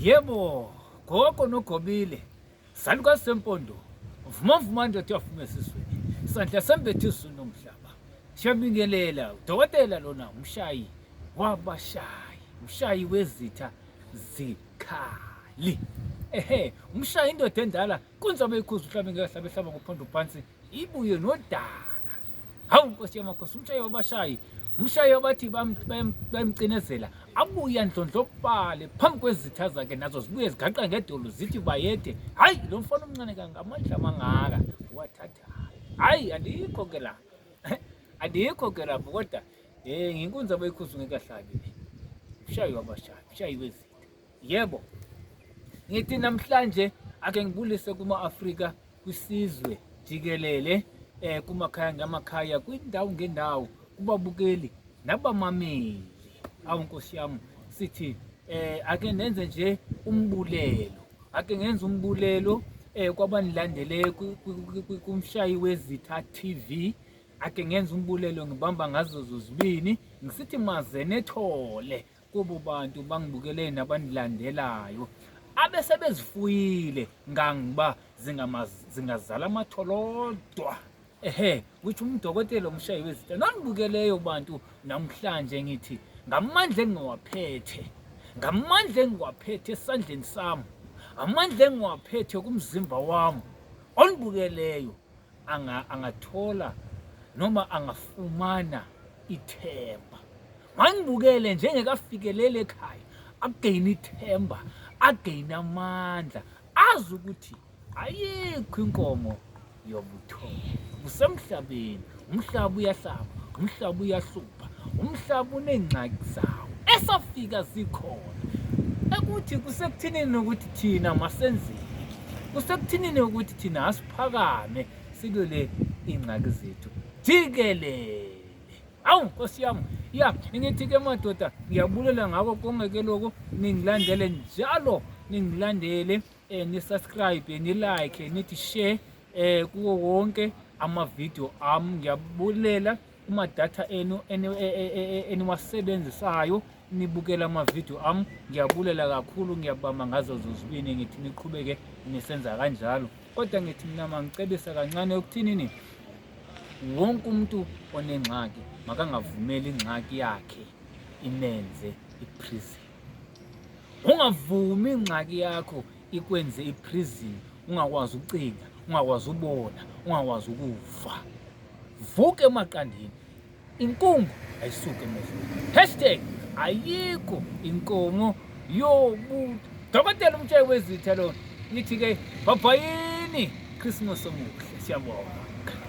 Yebo, gogo nogobile, salukazi sempondo, vuma vuma ndoda yafuma esizweni, sandla sembethe izulu nomhlaba. Siyabingelela, udokotela lona umshayi wabashayi, umshayi wezitha zikhali. Ehe, umshayi indoda endala, kunzaba ikhuzu uhlabe ngeke hlabe hlaba ngophondo phansi, ibuye nodaka. Hawu Nkosi yamakhosi, umshayi wabashayi, umshayi wabathi bayamcinezela, abuye andlondlobale phambi kwezitha zakhe nazo zibuye zigaqa ngedolo zithi bayede. Hayi lo mfana omncane kangamandla amangaka wathathayo. Hayi andikho ke la. Andikho ke lapho kodwa eh nginkunzi abayikhuzu ngeke ahlabe. Umshayi wabashayi, umshayi wezitha. Yebo. Ngithi namhlanje ake ngibulise kuma-Afrika kwisizwe jikelele eh kumakhaya ngamakhaya kwindawo ngendawo kubabukeli nabamameli. Awu Nkosi yami sithi eh ake nenze nje umbulelo. Ake ngenze umbulelo eh kwabanilandele kumshayi wezitha TV. Ake ngenze umbulelo ngibamba ngazo zozibini ngisithi maze nethole kubo bantu bangibukele nabandilandelayo abesebezifuyile ngangiba zingazala amatholodwa ehe which umdokotela umshayi wezitha nonibukeleyo bantu namhlanje ngithi ngamandla engiwaphethe ngamandla engiwaphethe esandleni sami amandla engiwaphethe kumzimba wami onibukeleyo angathola noma angafumana ithemba mangibukele njengekafikelele ekhaya ageyine ithemba ageyine amandla azi ukuthi ayikho inkomo yobuthongo kusemhlabeni umhlaba uyahlaba umhlaba uyahlupha umhlaba uney'ngxaki zawo esafika zikhona ekuthi kusekuthinini ukuthi thina masenzeni kusekuthinini ukuthi thina asiphakame silwele iy'ngxaki zethu jikelele Awu Nkosi yami, ya ngithi ke madoda ngiyabulela ngako konke ke lokho ningilandele njalo ningilandele eh, ni subscribe ni like nithi share eh kuwo wonke ama video ami ngiyabulela kuma data enu e, e, e, eniwasebenzisayo nibukela ama video ami ngiyabulela kakhulu ngiyabamba ngazo zozibini ngithi niqhubeke nisenza kanjalo kodwa ngithi mina mangicebisa kancane ukuthinini Wonke umuntu onengxaki makangavumeli ingxaki yakhe imenze iprison. Ungavumi ingxaki yakho ikwenze iprison, ungakwazi ukucinga, ungakwazi ubona, ungakwazi ukuva. Vuka emaqandeni. Inkungu ayisuke emehlweni. Hashtag ayikho inkomo yobuthi. Dokotela umtshayi wezitha lona. Ngithi ke bhabhayini Christmas omuhle siyabonga.